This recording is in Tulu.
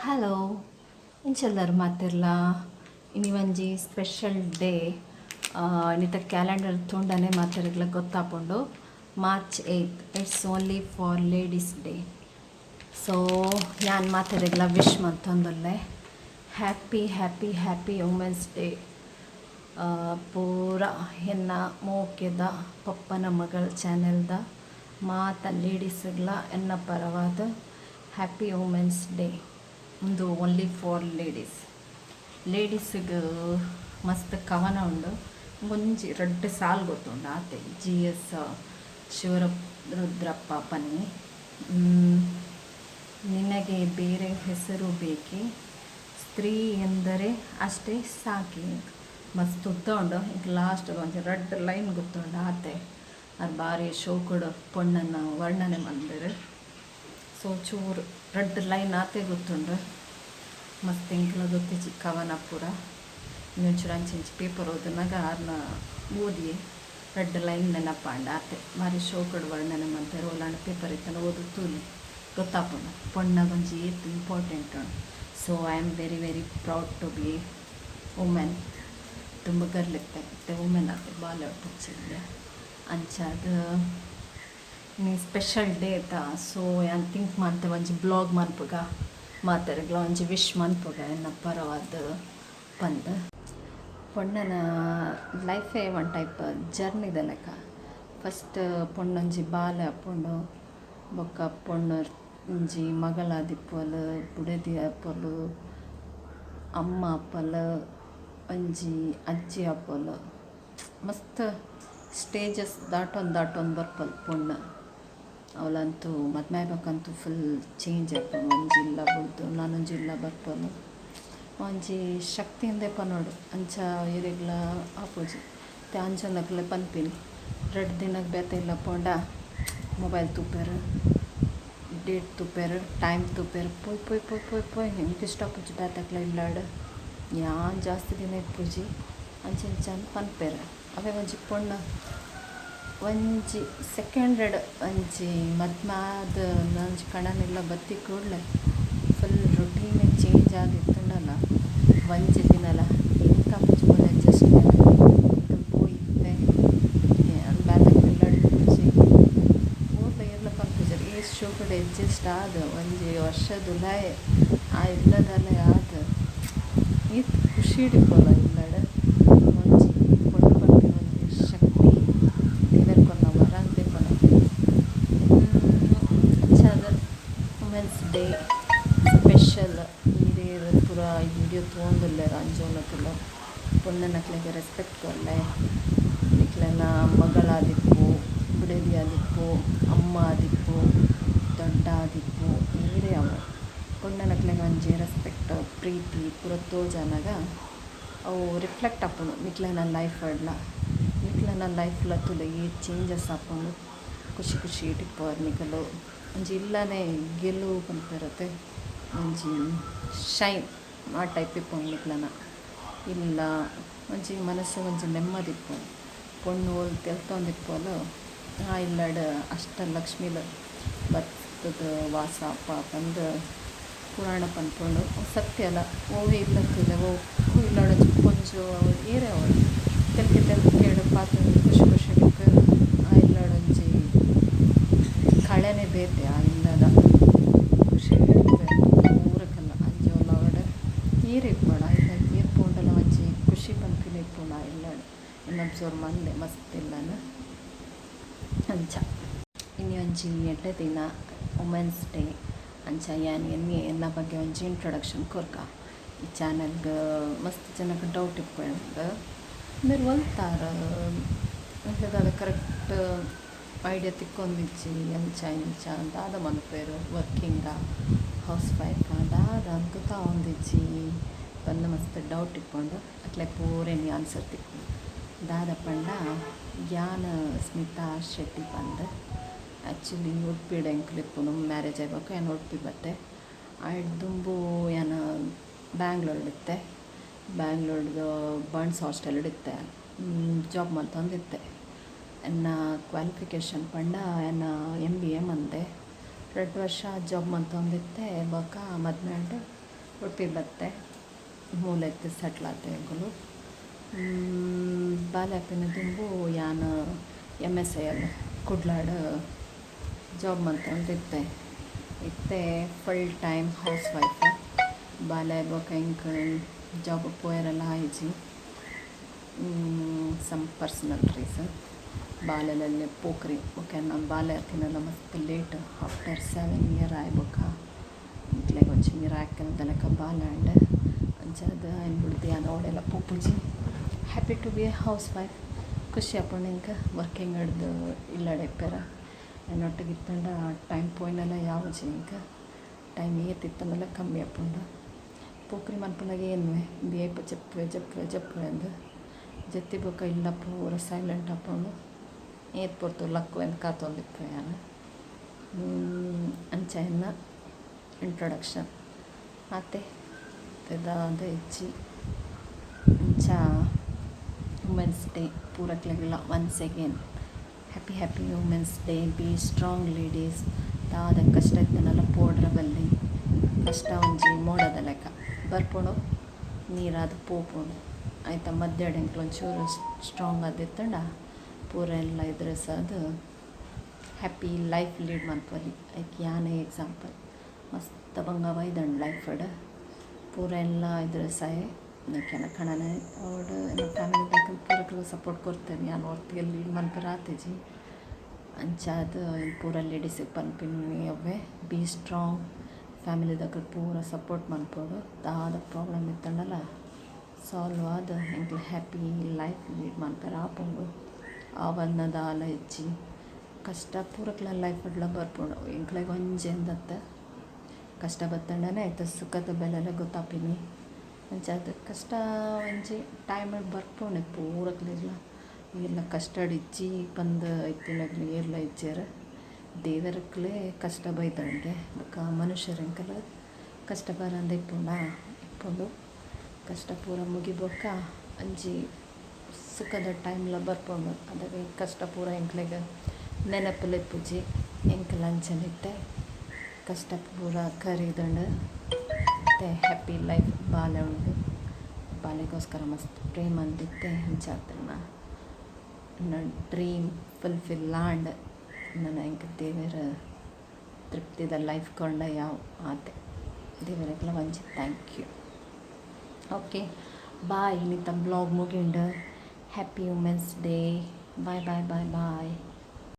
ಹಲೋ, ಎಂಚ ಉಲ್ಲರ್ ಮಾತೆರ್ಲ? ಇನಿ ಒಂಜಿ ಸ್ಪೆಷಲ್ ಡೇ. ಇನಿತ ಕ್ಯಾಲೆಂಡರ್ ತೂಂಡನೆ ಮಾತೆರ್ಗ್ಲ ಗೊತ್ತಾಪುಂಡು. March 8, it's only for ladies day. So ಯಾನ್ ಮಾತೆರೆಗ್ಲ ವಿಶ್ ಮಂತೊಂದುಲ್ಲೆ, happy, happy, happy Women's Day. ಪೂರ ಎನ್ನ ಮೋಕೆದ ಪಪ್ಪನ ಮಗಳ್ ಚಾನೆಲ್ದ ಮಾತ ಲೇಡೀಸ್ಗ್ಲ ಎನ್ನ ಪರವಾದ ಹ್ಯಾಪಿ ವುಮೆನ್ಸ್ ಡೇ. ಉಂದು ಓನ್ಲಿ ಫಾರ್ ಲೇಡೀಸ್. ಲೇಡೀಸ್ಗೆ ಮಸ್ತ್ ಕವನ ಉಂಡು. ಒಂಜಿ ರಡ್ಡ್ ಸಾಲ್ ಗೊತ್ತುಂಡು, ಆತೆ. ಜಿ ಎಸ್ ಶಿವರಪ್ ರುದ್ರಪ್ಪ ಪನ್ನಿ. ನಿನಗೆ ಬೇರೆ ಹೆಸರು ಬೇಕೆ? ಸ್ತ್ರೀ ಎಂದರೆ ಅಷ್ಟೇ ಸಾಕಿ. ಮಸ್ತ್ ಉದ್ದ ಉಂಡು. ಈಗ ಲಾಸ್ಟ್ ಒಂಜಿ ರಡ್ಡ್ ಲೈನ್ ಗೊತ್ತುಂಡು, ಆತೆ. ಅದು ಬಾರಿ ಶೋಕುಡು ಪೊಣ್ಣನ ವರ್ಣನೆ ಮಲ್ದೆರ್. ಸೊ ಚೂರು ರಡ್ಡ್ ಲೈನ್ ಆತೆ ಗೊತ್ತುಂಡು. ಮಸ್ತ್ ಎಂಕ್ಲ ಗೊತ್ತಿಜ್ಜಿ ಕವನ ಪೂರ. ಒಂಚೂರು ಅಂಚಿ ಇಂಚಿ ಪೇಪರ್ ಓದುನಾಗ ಆರ್ನ ಓದಿಯೆ, ರಡ್ಡ್ ಲೈನ್ ನೆನಪಾಂಡ, ಆತೆ. ಬಾರಿ ಶೋಕುಡು ವರ್ಣನೆ ಮಲ್ತೆರ್. ಓಲಾಂಡ ಪೇಪರ್ ಇತ್ತಂಡ ಓದು ತೂಲೆ, ಗೊತ್ತಾಪುಂಡು ಪೊಣ್ಣಗೊಂಜಿ ಏತ್ ಇಂಪಾರ್ಟೆಂಟ್ ಉಂಡು. So I am very, very proud to be women. ತುಂಬ ಗರ್ಲಿತ್ತೆ ಇತ್ತೆ ವುಮೆನ್ ಆತೆ, ಬಾಲೆ ಪುಚ್ಚಿಲ್ಲೆ. ಅಂಚಾದ್ ಇನಿ ಸ್ಪೆಷಲ್ ಡೇ ಅತ್ತ, ಸೊ ಯಾನ್ ಥಿಂಕ್ ಮಂತೆ ಒಂಜಿ ಬ್ಲಾಗ್ ಮನ್ಪುಗ, ಮಾತೆರೆಗ್ಲ ಒಂಜಿ ವಿಶ್ ಮನ್ಪುಗ ಎನ್ನ ಪರವಾದ್ ಪಂದ್. ಪೊಣ್ಣನ ಲೈಫೇ ಒನ್ ಟೈಪ್ ಜರ್ನಿದ ಲೆಕ್ಕ. ಫಸ್ಟ್ ಪೊಣ್ಣೊಂಜಿ ಬಾಲೆ ಆಪುಂಡು. ಬೊಕ್ಕ ಪೊಣ್ಣು ಒಂಜಿ ಮಗಳಾದಿಪ್ಪೊಲು, ಬುಡೆದಿ ಆಪೊಲು, ಅಮ್ಮ ಆಪಲ್, ಒಂಜಿ ಅಜ್ಜಿ ಆಪೊಲು. ಮಸ್ತ್ ಸ್ಟೇಜಸ್ ದಾಟೊಂದು ದಾಟೊಂದು ಬರ್ಪಲ್ ಪೊಣ್ಣು. ಅವಳಂತೂ ಮದ್ಮೆ ಆಯ್ಬೊಕ್ಕಂತೂ ಫುಲ್ ಚೇಂಜ್ ಆಪುಂಡು. ಒಂಜಿ ಇಲ್ಲ ಬುಡ್ದು ನನೊಂಜಿ ಇಲ್ಲ ಬರ್ಪೊಲು. ಒಂಜಿ ಶಕ್ತಿಂದೆ ಪನೊಡು, ಅಂಚ ಏರೆಗ್ಲ ಆಪುಜಿ. ಇತ್ತೆ ಅಂಚನಕ್ಲೆ ಪನ್ಪಿನಿ, ರಡ್ಡ್ ದಿನಕ್ಕೆ ಬೇತೆ ಇಲ್ಲ ಪೋಂಡ ಮೊಬೈಲ್ ತೂಪೆರ್, ಡೇಟ್ ತೂಪೆರ್, ಟೈಮ್ ತೂಪೆರ್. ಪೋಯ್ ಪೋಯ್ ಪೋಯ್ ಪೋಯ್ ಪೋಯ್, ಎಂಕ್ ಇಷ್ಟ ಆಪುಜಿ ಬೇತೆಕ್ಲ ಇಲ್ಲಡ್, ಯಾನ್ ಜಾಸ್ತಿ ದಿನ ಇಪ್ಪುಜಿ, ಅಂಚ ಇಂಚ ಅಂದ್ ಪನ್ಪೆರ್. ಅವೇ ಒಂಜಿ ಪೊಣ್ಣು ಒಂಜಿ ಸೆಕೆಂಡೆಡ್ ಒಂಜಿ ಮದ್ಮೆ ಆದ್ ಒಂಜಿ ಕಣನೆಲ್ಲ ಬತ್ತಿ ಕೂಡಲೇ ಫುಲ್ ರೊಟೀನ್ ಚೇಂಜ್ ಆದಿತ್ತುಂಡಲ ಒಂಜಿ ದಿನಲ ಎಂಕ್ ಆಪುಜಿ ಮೋನೆ ಅಡ್ಜಸ್ಟ್. ಎಂಕುಲು ಪೋಯಿತ್ತೆ, ಯಾನ್ ಬೇತೆಕ್ಲ ಇಲ್ಲಡ್ ಇಪ್ಪುಜಿ, ಓಲ್ಲ ಏರ್ಲ ಪನ್ಪುಜೆರ್. ಏತ್ ಶೋಕುಡು ಅಡ್ಜಸ್ಟ್ ಆದ್ ಒಂಜಿ ವರ್ಷದುಲಾಯಿ ಆ ಇಲ್ಲದಲ್ಲೇ ಆದ್ ಏತ್ ಖುಷಿಡ್ ಇಪ್ಪೊಲ ಇಲ್ಲಡ್. ಒಂಜಿ ಪೊಣ್ಣು ಪನ್ಪಿನ ಒಂಜಿ ಶಕ್ತಿ ದೇವೆರ್ ಕೊರ್ನ ವರ ಅಂದೇ ಪನೊಲಿ. ಅಂಚಾದ್ ವುಮೆನ್ಸ್ ಡೇ ಸ್ಪೆಷಲ್. ಈರ್ ಪೂರ ಈ ವಿಡಿಯೋ ತೂವೊಂದುಲ್ಲೆರ್ ಅಂಜೋವುನಕುಲು, ಪೊಣ್ಣನಕ್ಲೆಗ್ ರೆಸ್ಪೆಕ್ಟ್ ಕೊರ್ಲೆ. ನಿಕ್ಲೆನ ಮಗಳಾದಿಪ್ಪು, ಬುಡೆದಿ ಆದಿಪ್ಪು, ಅಮ್ಮ ಆದಿಪ್ಪು, ದೊಡ್ಡ ಆದಿಪ್ಪು, ಏರೇ ಆವಡ್, ಪೊಣ್ಣನಕ್ಲೆಗ್ ಒಂಜಿ ರೆಸ್ಪೆಕ್ಟ್, ಪ್ರೀತಿ ಪೂರ ತೋಜಾನಗ ಅವು ರಿಫ್ಲೆಕ್ಟ್ ಆಪುಂಡು ನಿಕ್ಲೆನ ಲೈಫ್ಡ್ಲ. ನಿಕ್ಲೆನ ಲೈಫ್ಲ ತೂಲೆ, ಏತ್ ಚೇಂಜಸ್ ಆಪುಂಡು. ಖುಷಿ ಖುಷಿ ಇಪ್ಪುವರ್ ನಿಕುಲು. ಒಂಜಿ ಇಲ್ಲನೆ ಗೆಲುವು ಪನ್ಪೆರತೆ, ಒಂಜಿ ಶೈನ್, ಆ ಟೈಪ್ ಇಪ್ಪುಂಡು ನಿಕ್ಲೆನ ಇಲ್ಲ. ಒಂಜಿ ಮನಸ್ಸು ಒಂಜಿ ನೆಮ್ಮದಿ ಇಪ್ಪುಂಡು. ಪೊಣ್ಣು ಓಲು ತೆಲ್ತೊಂದಿಪ್ಪೊಲು, ಆ ಇಲ್ಲಡ್ ಅಷ್ಟ ಲಕ್ಷ್ಮೀಲು ಬತ್ತುದು ವಾಸ ಆಪ ಪಂದ್ ಪುರಾಣ ಪನ್ಪುಂಡು. ಅವು ಸತ್ಯ ಅಲ್ಲ. ಒವ್ವೆ ಇಲ್ಲ ತೂಲೆ, ಒವು ಇಲ್ಲಡ್ ಒಂಜಿ ಪೊಂಜೋವು ಆವಡ್, ಏರೇ ಆವಡ್, ತೆಲ್ಕೆ ತೆಲ್ಕೆಡ್ ಪಾತೆರೊಂದು ಖುಷಿ ಖುಷಿಡ್ ಇಪ್ಪುವೆರ್. ಆ ಇಲ್ಲಡ್ ಒಂಜಿ ಕಳೆನೆ ಬೇತೆ. ಆ ಇಲ್ಲದ ಖುಷಿಡ್ ಇಪ್ಪುವೆರ್ ಪೂರಕಲ್ಲ. ಅಂಜೋವುಲು ಆವಡ್, ಏರ್ ಇಪ್ಪಡ್, ಆ ಇಲ್ಲಗ್ ಏರ್ ಪೋಂಡಲ ಒಂಜಿ ಖುಷಿ ಪನ್ಪಿನ ಇಪ್ಪುಂಡು ಆ ಇಲ್ಲಡ್. ಯಾನ್ ಅಬ್ಸರ್ವ್ ಮಲ್ದೆ ಮಸ್ತ್ ಇಲ್ಲನ್ ಅಂಚ. ಇನಿ ಒಂಜಿ ಎಡ್ಡೆ ದಿನ, ವುಮೆನ್ಸ್ ಡೇ. ಅಂಚ ಯಾನ್ ಎನ್ನಿ ಎನ್ನ ಬಗ್ಗೆ ಒಂಜಿ ಇಂಟ್ರೊಡಕ್ಷನ್ ಕೊರ್ಕ. ಈ ಚಾನೆಲ್ಗ್ ಮಸ್ತ್ ಜನಕ್ಕೆ ಡೌಟ್ ಇಪ್ಪುಂಡು, ಮೇರ್ ಒಲ್ತಾರ್, ಎಂಕ್ಲೆ ದಾದ ಕರೆಕ್ಟ್ ಐಡಿಯಾ ತಿಕ್ಕೊಂದಿಜ್ಜಿ, ಅಂಚ ಇಂಚ ದಾದ ಮನ್ಪುವೆರ್, ವರ್ಕಿಂಗಾ, ಹೌಸ್ ವೈಫಾ, ದಾದ ಅಂದ್ ಗೊತ್ತಾವೊಂದಿಜ್ಜಿ ಪಂದ್ ಮಸ್ತ್ ಡೌಟ್ ಇಪ್ಪುಂಡು. ಅಕ್ಲೆ ಪೂರ ಇನಿ ಆನ್ಸರ್ ತಿಕ್ಕುಂಡು. ದಾದ ಪಂಡ, ಯಾನ್ ಸ್ಮಿತಾ ಶೆಟ್ಟಿ ಪಂದ್. ಆ್ಯಕ್ಚುಲಿ ಉಡುಪಿಡ್ ಎಂಕುಲು ಇಪ್ಪುನು. ಮ್ಯಾರೇಜ್ ಆಯಿ ಯಾನ್ ಉಡುಪಿ ಬತ್ತೆ. ಐಡ್ ದುಂಬು ಯಾನ್ ಬ್ಯಾಂಗ್ಳೂರ್ಡ್ ಇತ್ತೆ. ಬ್ಯಾಂಗ್ಳೂರ್ದು ಬಂಟ್ಸ್ ಹಾಸ್ಟೆಲ್ಡ್ ಇತ್ತೆ, ಜಾಬ್ ಮಲ್ತೊಂದಿತ್ತೆ. ಎನ್ನ ಕ್ವಾಲಿಫಿಕೇಷನ್ ಪಂಡ ಯಾನ್ ಎಮ್ ಬಿ ಎ ಮಂದೆ. 2 ವರ್ಷ ಜಾಬ್ ಮಲ್ತೊಂದಿತ್ತೆ. ಬೊಕ್ಕ ಮದ್ಮೆ ಆಂಡ್. ಉಡುಪಿ ಬತ್ತೆ. ಮೂಲೆಗ್ ಸೆಟ್ಲ್ ಆತೆ ಎಂಕುಲು. ಬಾಲೆ ಆಪಿನ ದುಂಬು ಯಾನ್ ಎಮ್ ಎಸ್ I L ಕುಡ್ಲಾಡ್ ಜಾಬ್ ಮಲ್ತೊಂದಿತ್ತೆ. ಇತ್ತೆ ಫುಲ್ ಟೈಮ್ ಹೌಸ್ ವೈಫ್. ಬಾಲೆ ಬೊಕ ಎಂಕ್ ಜಾಬ್ ಪೋಯೆರೆಲ ಆಯಿಜಿ, ಸಮ್ ಪರ್ಸನಲ್ ರೀಸನ್. ಬಾಲೆಲಲ್ಲಿ ಪೋಕ್ರಿ ಬೊಕ ಎನ್ನ ಬಾಲೆ ಆತಿನಲ ಮಸ್ತ್ ಲೇಟ್, ಆಫ್ಟರ್ 7 ಇಯರ್ ಆಯಿ ಬೊಕ್ಕ ಎಂಕ್ಲೆಗ್ ಒಂಜಿ ಮಿರಾಕಲ್ ದ ಲೆಕ್ಕ ಬಾಲೆ ಆಂಡ್. ಅಂಚಾದ್ ಐನ್ ಬುಡ್ದು ಯಾನ್ ಓಡೆಲ ಪೋಪುಜಿ. Happy to be a housewife. ಖುಷಿ ಆಪುಂಡು ಎಂಕ್ ವರ್ಕಿಂಗ್ ಹಿಡ್ದು ಇಲ್ಲಡೆ ಇಪ್ಪೆರೆ. ಐನೊಟ್ಟಿಗೆ ಇತ್ತುಂಡ ಟೈಮ್ ಪೋಯಿನಲ ಯಾವುಜಿ. ಎಂಕ್ ಟೈಮ್ ಏತ್ ಇತ್ತುಂಡಲ ಕಮ್ಮಿ ಆಪುಂಡು. ಪೋಕ್ರಿ ಮನ್ಪುನಗ ಎನ್ನುವೆ, ಉಂದು ಏಪ ಜೆಪ್ಪುವೆ, ಜೆಪ್ಪುವೆ, ಜೆಪ್ಪುವೆ ಅಂದ್. ಜೆತ್ತಿ ಬೊಕ್ಕ ಇಲ್ಲ ಪೂರ ಸೈಲೆಂಟ್ ಆಪುಂಡು. ಏತ್ ಪೊರ್ತು ಲಕ್ಕುವೆ ಅಂದ್ ಕಾತೊಂದಿಪ್ಪುವೆ ಯಾನ್. ಅಂಚ ಎನ್ನ ಇಂಟ್ರೊಡಕ್ಷನ್ ಆತೆ, ದಾದ ಇಜ್ಜಿ. ಅಂಚ ವುಮೆನ್ಸ್ ಡೇ ಪೂರಕ್ಲೆಗ್ಲ once again happy happy Women's Day. Be strong, ladies. ದಾದ ಕಷ್ಟ ಇತ್ತುಂಡಲ ಪೋಡ್ರೆ ಬಲ್ಲಿ. ಕಷ್ಟ ಒಂಜಿ ಮೋಡದ ಲೆಕ್ಕ, ಬರ್ಪುಂಡು, ನೀರಾದ್ ಪೋಪುಂಡು. ಐತ ಮಧ್ಯಡ್ ಎಂಕ್ಲ ಒಂಚೂರು ಸ್ಟ್ರಾಂಗ್ ಆದಿತ್ತುಂಡ ಪೂರ ಎಲ್ಲ ಎದುರಿಸಾದ್ ಹ್ಯಾಪಿ ಲೈಫ್ ಲೀಡ್ ಮನ್ಪೊಲಿ. ಐಕ್ ಯಾನೆ ಎಕ್ಸಾಂಪಲ್. ಮಸ್ತ್ ಬಂಗ ಬೈದ್ಂಡ್ ಲೈಫ್ಡ್, ಪೂರ ಎಲ್ಲ ಎದುರಿಸಾಯೆ. ಎನ್ನ ಕಣನೆ ಅವಡ್, ಎನ್ನ ಫ್ಯಾಮಿಲಿ ಪೂರಕ್ಲ ಸಪೋರ್ಟ್ ಕೊರ್ತೆರ್. ಯಾನ್ ಒರ್ತಿಗೆ ಲೀಡ್ ಮನ್ಪೆರೆ ಆತಿಜಿ. ಅಂಚಾದ್ ಪೂರ ಲೇಡೀಸಿಗೆ ಪನ್ಪಿನಿ ಅವ್ವೆ, ಬಿ ಸ್ಟ್ರಾಂಗ್. ಫ್ಯಾಮಿಲಿದಕುಲು ಪೂರ ಸಪೋರ್ಟ್ ಮನ್ಪೊಡು. ದಾದ ಪ್ರಾಬ್ಲಮ್ ಇತ್ತುಂಡಲ ಸಾಲ್ವ್ ಆದ್ ಎಂಕ್ಲ ಹ್ಯಾಪಿ ಲೈಫ್ ಲೀಡ್ ಮನ್ಪೆರೆ ಆಪುಂಡು. ಆವಂದ್ನ ದಾಲ ಇಜ್ಜಿ. ಕಷ್ಟ ಪೂರಕ್ಲ ಲೈಫ್ಡ್ಲ ಬರ್ಪುಂಡು, ಎಂಕ್ಲೆಗ್ ಒಂಜಿ ಅಂದತ್. ಕಷ್ಟ ಬತ್ತುಂಡನೆ ಐತ ಸುಖದ ಬೆಲೆಲ ಗೊತ್ತಾಪಿನಿ. ಅಂಚಾದ್ ಕಷ್ಟ ಒಂಜಿ ಟೈಮ್ ಬರ್ಪುಂಡು ಪೂರಕ್ಲೆಗ್ಲ. ಏರ್ಲ ಕಷ್ಟಡ್ ಇಜ್ಜಿ ಪಂದ್ ಇತ್ತಿನಕ್ಲು ಏರ್ಲ ಇಜ್ಜೆರ್. ದೇವೆರ್ಕ್ಲೆ ಕಷ್ಟ ಬೈದಂಗೆ ಬೊಕ ಮನುಷ್ಯರೆಂಕಲ ಕಷ್ಟ ಬರಂದೆ ಇಪ್ಪುಂಡ? ಇಪ್ಪುಂಡು. ಕಷ್ಟ ಪೂರ ಮುಗಿ ಬೊಕ್ಕ ಒಂಜಿ ಸುಖದ ಟೈಮ್ಲ ಬರ್ಪುಂಡು. ಅದಗ ಈ ಕಷ್ಟ ಪೂರ ಎಂಕ್ಲೆಗ್ ನೆನಪುಲ ಇಪ್ಪುಜಿ. ಎಂಕುಲು ಅಂಚನೆ ಇತ್ತೆ. ಕಷ್ಟ ಪೂರ ಕರಿದ್ಂಡ್. ಇತ್ತೆ ಹ್ಯಾಪಿ ಲೈಫ್. ಬಾಲೆ ಉಂಡು. ಬಾಲೆಗೋಸ್ಕರ ಮಸ್ತ್ ಪ್ರೇ ಮಂತಿತ್ತೆ. ಅಂಚಾತ್ಂಡ ಎನ್ನ ಡ್ರೀಮ್ ಫುಲ್ಫಿಲ್ ಆಂಡ್. ನನ ಎಂಕ್ ದೇವೆರ್ ತೃಪ್ತಿದ ಲೈಫ್ ಕೊರ್ಂಡ ಯಾವು, ಆತೆ. ದೇವೆರೆಗ್ಲ ಒಂಜಿ thank you. Okay, bye. ಇನಿತ ವ್ಲಾಗ್ ಮುಗಿಂಡ್. Happy Women's Day. Bye, bye, bye, bye.